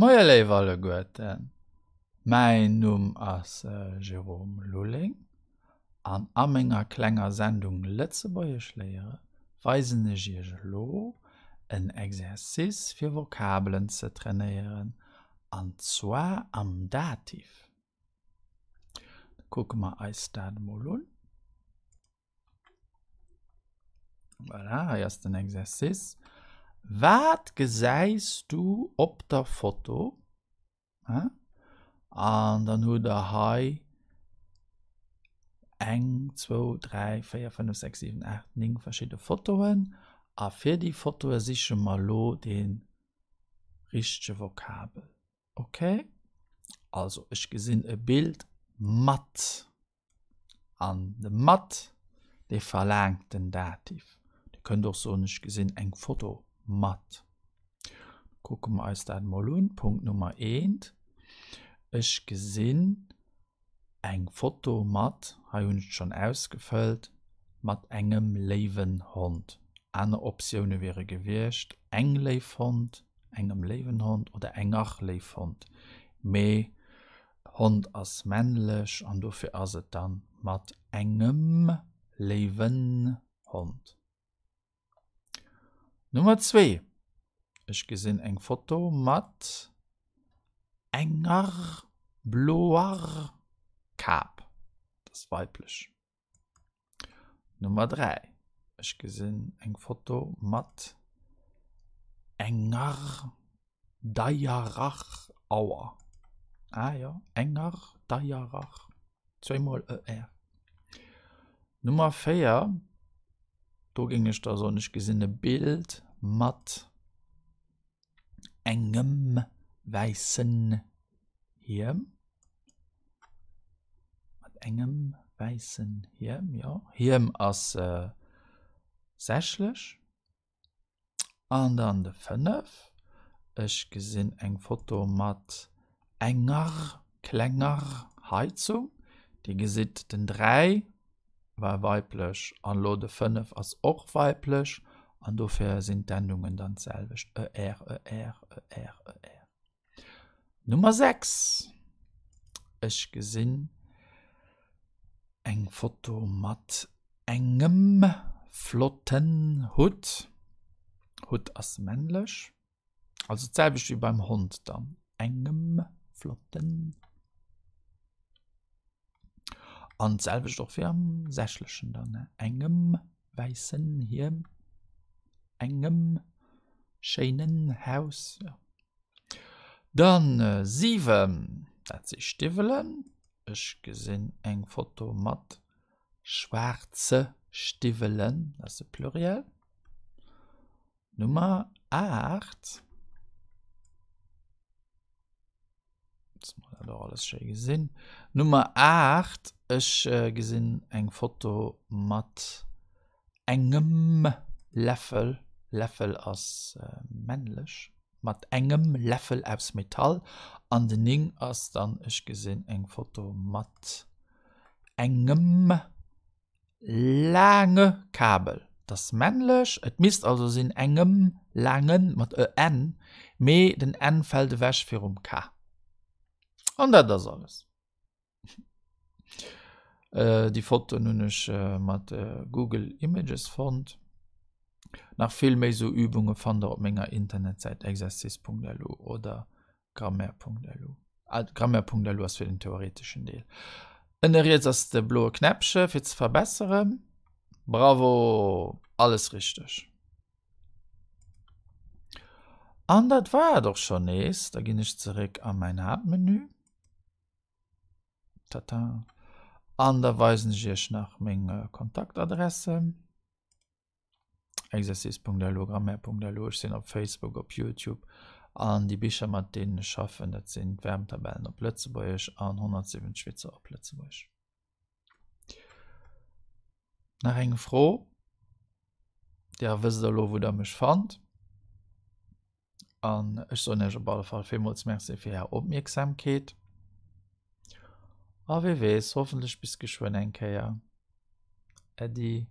Moie léif alleguerten, mäin Numm ass Jérôme Lulling an a menger klenger Sendung Lëtzebuergesch léiere weisen ech iech elo en Exercice fir Vokabelen ze trainéieren an zwar am Dativ. Da kucke mer eis dat emol un. Voilà, hei ass den Exercice. Wat gesäis du op der Foto? An dann hutt der hei eng, zwou, dräi, véier, fënnef, sechs, siwen, aacht, néng verschidde Fotoen. A fir déi Fotoe siche mer elo dee richtege Vokabel. Okay? Also ech gesinn e Bild mat. An de mat, dee verlaangt den Dativ. Dir kënnt och soen, ech gesinn eng Foto mat. Kucke mer eis dat mol un. Punkt Nummer eent, Ech gesinn eng Foto mat, hei hunn ech et schonn ausgefëllt, mat engem léiwen Hond. Aner Optioune wiere gewiescht, eng léif Hond, engem léiwen Hond oder enger léif Hond. Mee Hond ass männlech an dofir ass et dann mat engem léiwen Hond. Nummer zwee, Ech gesinn eng Foto mat enger bloer Kap, dat ass weiblech. Nummer 3, Ech gesinn eng Foto mat enger deierer Auer. Ah jo, enger deierer, zweemol e r. Nummer 4, do géing ech da soen, ech gesinn e Bild mat engem wäissen Hiem. Mat engem wäissen Hiem, jo. Hiem ass sächlech. An dann de 5. Ech gesinn eng Foto mat enger klenger Heizung. Dir gesitt, den 3 war weiblech an elo de 5 ass och weiblech an dofir sinn d'Endungen dann d'selwecht, e r, e r, e r, e r. Nummer 6, Ech gesinn eng Foto mat engem flotten Hutt. Hutt ass männlech, also d'selwecht wéi beim Hond dann, engem flotten. An d'selwecht och fir am Sächlechen dann, engem wäissen Hiem, engem schéinen Haus. Dann 7, dat si Stiwwelen. Ech gesinn eng Foto mat schwaarze Stiwwelen, dat ass de Pluriel. Nummer 8. Dass mer dat och alles schéi gesinn. Nummer 8, ech gesinn eng Foto mat engem Läffel, Läffel ass männlech, mat engem Läffel aus Metall. An den 9 ass dann, ech gesinn eng Foto mat engem Laange Kabel, dat ass männlech, et misst also sinn engem laangen mat e n, mee den n fält ewech virum k. An dat ass alles. Déi Fotoen hunn ech mat Google Images fonnt. Nach vill méi sou Übunge fannt der op menger Internetsäit exercice.lu oder Grammaire.lu. Ah, Grammaire.lu ass fir den theoreteschen Deel. Ënne riets ass de bloe Knäppche fir ze verbesseren. Bravo! Alles richteg. An dat war et och schonn nees. Da ginn ech zeréck a mäin Haaptmenü. Tata. An da weisen ech iech nach meng Kontaktadressen. Exercice.lu, Grammaire.lu, ech sinn op Facebook, op YouTube an déi Bicher mat deenen ech schaffen, dat sinn d'Verbtabellen op Lëtzebuergesch an 170 Witzer op Lëtzebuergesch. Nach eng Fro? Dir wësst elo wou der mech fannt. An ech soen Iech op alle Fall villmools Merci fir Är Opmierksamkeet. A wie weess, hoffentlech bis geschwënn eng Kéier. Äddi.